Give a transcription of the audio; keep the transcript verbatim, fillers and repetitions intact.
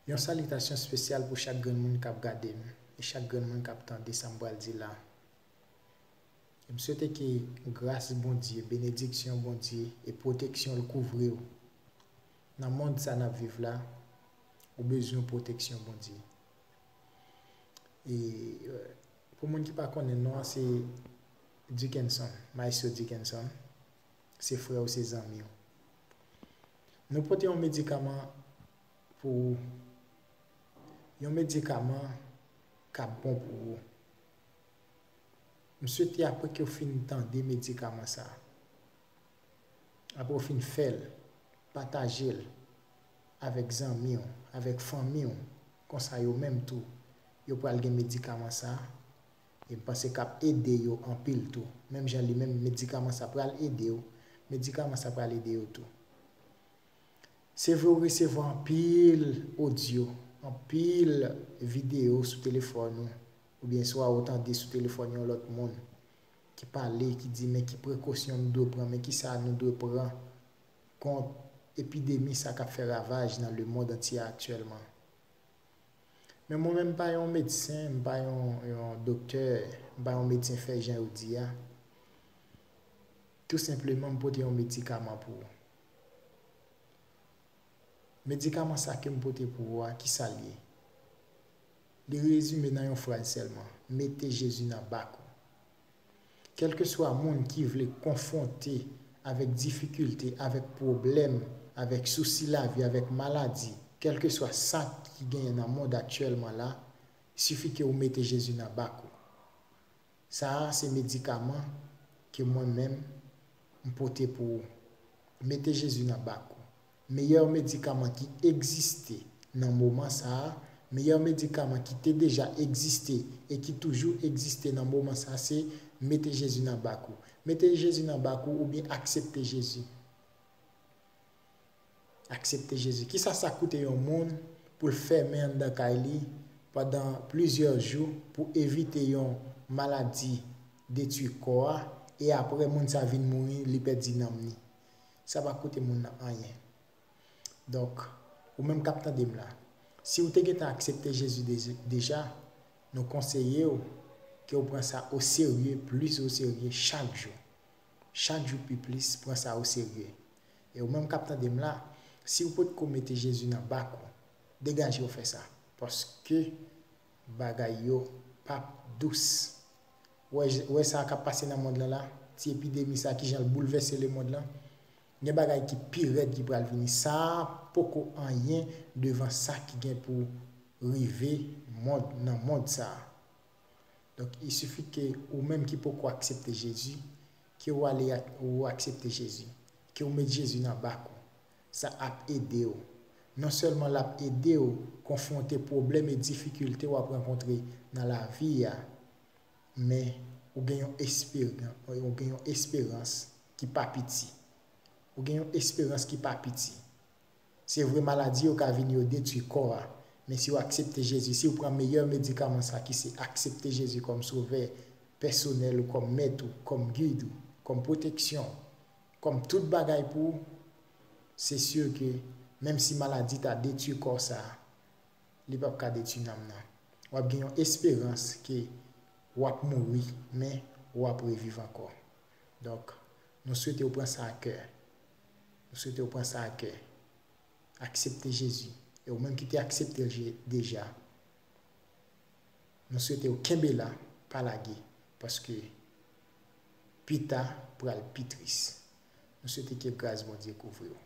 Yon salitasyon espesyal pou chak grenn moun k ap gade m e chak grenn moun k ap tande sa m pral di la. E m swete ke gras Bondye, benediksyon Bondye e pwoteksyon l kouvri w. Nan mond sa n ap viv la, ou bezwen pwoteksyon Bondye. E, euh, pou moun ki pa konnen non an, se Dickenson, Maestro Dickenson. Se frè w, se zanmi w. Nou pote yon medikaman pou ou. Yon medikaman k ap bon pou ou. M swete apre ke w fin tande medikaman sa, apre w fin fè l, pataje l avèk zanmi w, avèk fanmi w, konsa yo menm tou, yo pral gen medikaman sa, e m panse k ap ede yo anpil tou. Menm jan li menm, medikaman sa pral ede w, medikaman sa pral ede yo tou. Se vre w resevwa anpil odyo, anpil videyo sou telefòn ou, oubyen swa ou tande sou telefòn yon lòt moun ki pale, ki di men ki prekosyon nou dwe pran, men kisa nou dwe pran kont epidemi sa k ap fè ravaj nan lemonn antye aktyèlman. Men mwen menm, m pa yon medsen, m pa yon, yon doktè, m pa yon medsen fè jan yo di a. Tou senpleman, m pote yon medikaman pou ou. Medikaman sa ke m pote pou ou a, kisa l ye? Li rezime nan yon fraz sèlman, mete Jezi nan bak ou. Kèlkeswa moun ki vle konfwonte avèk difikilte, avèk pwoblèm, avèk sousi lavi, avèk maladi, kèlkeswa sa ki genyen nan mond aktyèlman la, sifi ke ou mete Jezi nan bak ou. Sa a se medikaman ke mwen menm m pote pou ou. Mete Jezi nan bak ou. Meyè medikaman ki egziste nan moman sa a, meyè medikaman ki te deja egziste e ki toujou egziste nan moman sa a, se mete Jezi nan bak ou. Mete Jezi nan bak ou oubyen aksepte Jezi. Aksepte Jezi. Kisa sa koute yon moun pou l fèmen anndan kay li pandan plizyè jou pou evite yon maladi detwi kò a, e apre moun sa vin mouri, li pèdi nanm li? Sa pa koute moun nan anyen. Donk, ou menm k ap tande m la, si w te gentan aksepte Jezi de-, deja, nou konseye w ke w pran sa oserye, plis oserye chak jou. Chak jou pi plis, pran sa oserye. E ou menm k ap tande m la, si w potko mete Jezi nan bak ou, degaje w fè sa. Paske bagay yo p ap dous. Wè, wè sa k ap pase nan mond lan la, ti epidemi sa, kijan l boulvèse lemonn lan. Gen bagay ki pi rèd ki pral vini. Sa a poko anyen devan sa ki gen pou rive mond, nan mond sa a. Donk, il suffit ke ou menm ki poko aksepte Jezi, ke w ale ak, ou aksepte Jezi, ke w met Jezi nan bak ou. Sa ap ede w. Non sèlman l ap ede w konfwonte pwoblèm e difikilte w ap rankontre nan lavi a, men ou gen yon esperan-, ou gen yon esperans ki pa piti. Ou gen yon esperans ki pa piti. Se vre, maladi yo ka vini, yo detwi kò a, men si w aksepte Jezi, si w pran meyè medikaman sa ki se aksepte Jezi kòm sovè pèsonèl ou, kòm mèt ou, kòm gid ou, kòm pwoteksyon, kòm tout bagay pou ou, se si ke menm si maladi ta detwi kò sa a, li p ap ka detwi nanm nan. W ap gen yon esperans ke w ap mouri, men w ap reviv ankò. Donk, nou swete w pran sa a kè. Nou swete w pran sa a kè. Aksepte Jezi. E ou menm ki te aksepte l je-, deja, nou swete w kenbe la, pa lage, paske pita pral pi tris. Nou swete ke gras Bondye kouvri w.